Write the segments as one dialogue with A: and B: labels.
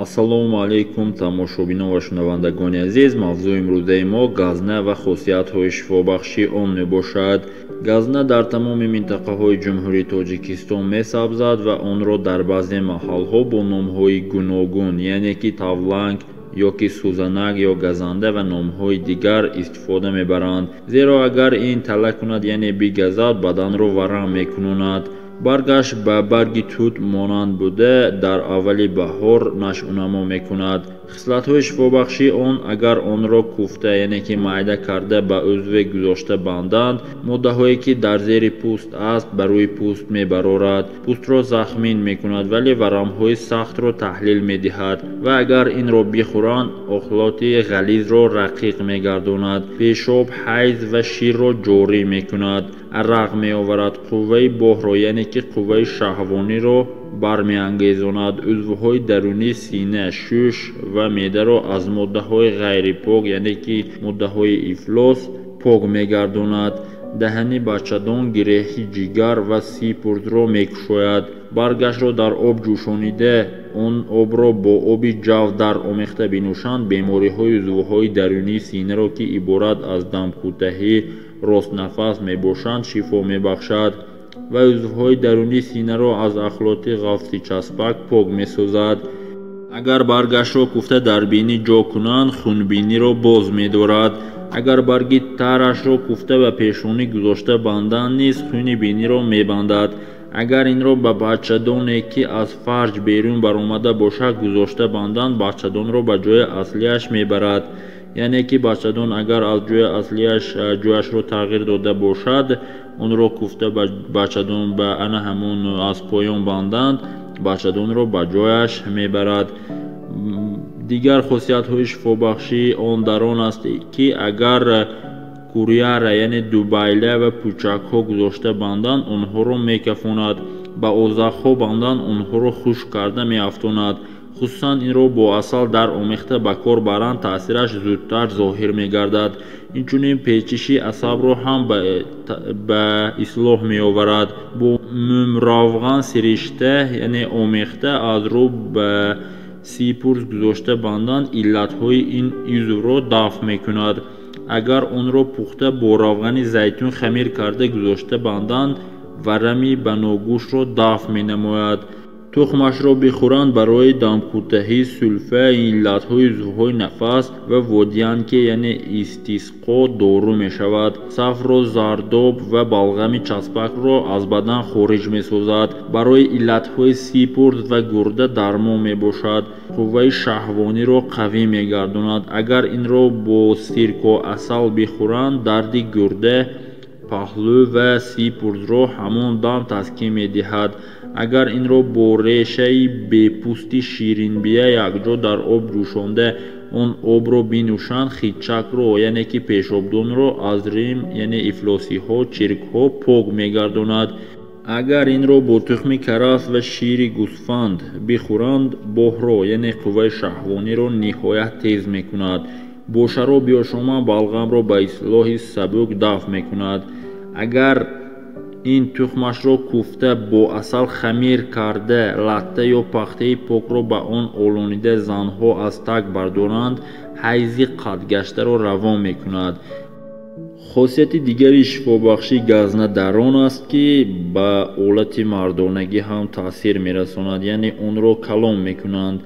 A: Ассалому алайкум тамошобинон ва шунавандагони азиз. Мавзӯи имрӯзаи мо газна ва хосиятҳои шифобахши он мебошад. Газна дар тамоми минтақаҳои Ҷумҳурии Тоҷикистон месабзад ва онро дар баъзе маҳалҳо бо номҳои гуногун, яъне ки тавланг ё ки сӯзанак ё газанда ва номҳои дигар истифода мебаранд. Зеро агар ин тала кунад, яъне бигазад, баданро варам мекунонад. Баргаш ба барги тут монанд буда, дар аввали баҳор нашъунамо мекунад. Хислатҳои шифобахшии он, агар онро куфта, яъне ки майда карда ба узве гузошта банданд, моддаҳое ки дар зери пӯст аст ба рӯи пӯст мебарорад, пӯстро захмин мекунад, вале варамҳои сахтро таҳлил медиҳад ва агар инро бихӯранд, охлоти ғализро рақиқ мегардонад, пешоб, ҳайз ва ширро ҷорӣ мекунад, арақ меоварад, қувваи боҳро, яъне ки қувваи шаҳвониро бармеангезонад, узвҳои дарунии сина, шуш ва меъдаро аз моддаҳои ғайрипок, яъне ки моддаҳои ифлос пок мегардонад, даҳани бачадон, гиреҳи ҷигар ва сипурзро мекушояд. Баргашро дар об ҷӯшонида, он обро бо оби ҷав дар омехта бинӯшанд, бемориҳои узвҳои дарунии синаро, ки иборат аз дамкӯтаҳӣ, ростнафас мебошанд, шифо мебахшад ва узвҳои дарунии синаро аз ахлоти ғафси часпак пок месозад. Агар баргашро куфта дар бинӣ ҷо кунанд, хунбиниро боз медорад. Агар барги тарашро куфта ба пешонӣ гузошта банданд низ хуни биниро мебандад. Агар инро ба бачадоне, ки аз фарҷ берун баромада бошад, гузошта банданд, бачадонро ба ҷои аслиаш мебарад. Яъне ки бачадон агар аз ҷои аслиаш ҷояшро тағйир дода бошад, онро куфта ба бачадон ба ана ҳамон аз поён банданд, бачадонро ба ҷояш мебарад. Дигар хосиятҳои шифобахшии он дар он аст, ки агар куряра, яъне дубайла ва пӯчакҳо гузошта банданд, онҳоро мекафонад, ба озақҳо банданд, онҳоро хушк карда меафтонад. Хусусан инро бо асал дар омехта ба кор баранд, таъсираш зудтар зоҳир мегардад. Инчунин печиши асабро ҳам ба ислоҳ меоварад. Бо мумравған сиришта, яъне омехта аз рӯ ба сипурз гузошта банданд, иллатҳои ин узвро дафъ мекунад. Агар онро пухта бо равғани зайтун хамир карда гузошта банданд, варами баногӯшро дафъ менамояд. Тухмашро бихӯранд, барои дамкӯтаҳӣ, сулфа, иллатҳои узвҳои нафас ва водиянке, яъне истисқо дору мешавад. Сафро, зардоб ва балғами часпакро аз бадан хориҷ месозад. Барои иллатҳои сипурз ва гурда дармон мебошад. Қувваи шаҳвониро қавӣ мегардонад. Агар инро бо сирко асал бихӯранд, дарди гурда, паҳлӯ ва сипурзро ҳамон дам таскин медиҳад. Агар инро бо решаи бепӯсти ширинбия якҷо дар об ҷӯшонда, он обро бинӯшанд, хитчакро, яъне ки пешобдонро аз рим, яъне ифлосиҳо, чиркҳо пок мегардонад. Агар инро бо тухми карафс ва шири гӯсфанд бихӯранд, боҳро, яъне қувваи шаҳвониро ниҳоят тез мекунад. Бо шароб биёшоманд, балғамро ба ислоҳи сабук дафъ мекунад. Агар ин тухмашро куфта бо асал хамир карда, латта ё пахтаи покро ба он олонида занҳо аз таг бардоранд, ҳайзи қатгаштаро равон мекунад. Хосияти дигари шифобахшии газна дар он аст, ки ба олати мардонагӣ ҳам таъсир мерасонад, яъне онро калон мекунанд.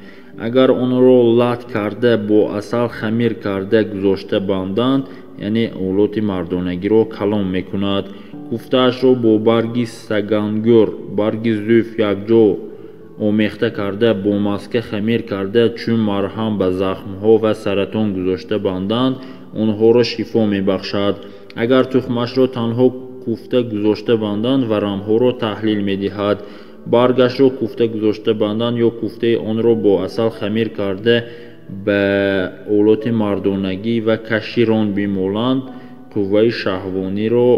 A: Агар онро лат карда бо асал хамир карда гузошта банданд, яъне олоти мардонагиро калон мекунад. Куфтаашро бо барги сагангӯр, барги зуф якҷо омехта карда, бо маска хамир карда, чун марҳам ба захмҳо ва саратон гузошта банданд, онҳоро шифо мебахшад. Агар тухмашро танҳо куфта гузошта банданд, варамҳоро таҳлил медиҳад. Баргашро куфта гузошта банданд ё куфтаи онро бо асал хамир карда ба олоти мардонагӣ ва каширон бимоланд, қувваи шаҳвониро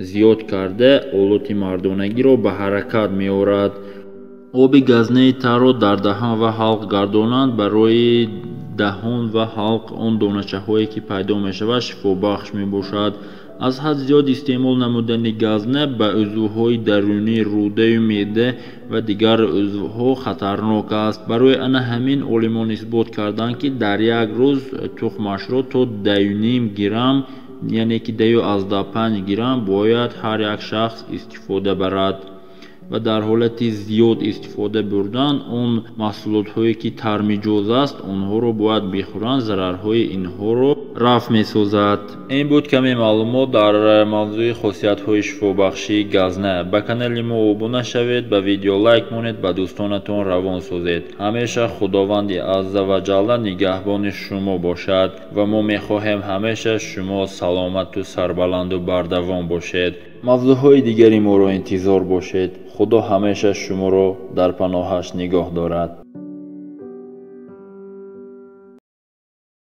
A: зиёд карда, олоти мардонагиро ба ҳаракат меорад. Оби газнаи тарро дар даҳан ва ҳалқ гардонанд, барои даҳон ва ҳалқ он доначаҳое ки пайдо мешавад шифобахш мебошад. Аз ҳад зиёд истеъмол намудани газна ба узвҳои дарунии рӯдаю меъда ва дигар узвҳо хатарнок аст. Барои ана ҳамин олимон исбот карданд, ки дар як рӯз тухмашро то 10,5 грамм, яъне ки 10,5 грамм бояд ҳар як шахс истифода барад. Ва дар ҳолати зиёд истифода бурдан он маҳсулотҳое ки тармиҷоз аст, онҳоро бояд бихӯранд, зарарҳои инҳоро рафъ месозад. Ин буд каме маълумот дар мавзӯи хосиятҳои шифобахшии газна. Ба канали мо обуна шавед, ба видео лайк монед, ба дӯстонатон равон созед. Ҳамеша Худованди азза ва ҷалла нигаҳбони шумо бошад ва мо мехоҳем ҳамеша шумо саломату сарбаланду бардавом бошед. Мавзӯъҳои дигари моро интизор бошед. Худо ҳамеша шуморо дар паноҳаш нигоҳ дорад.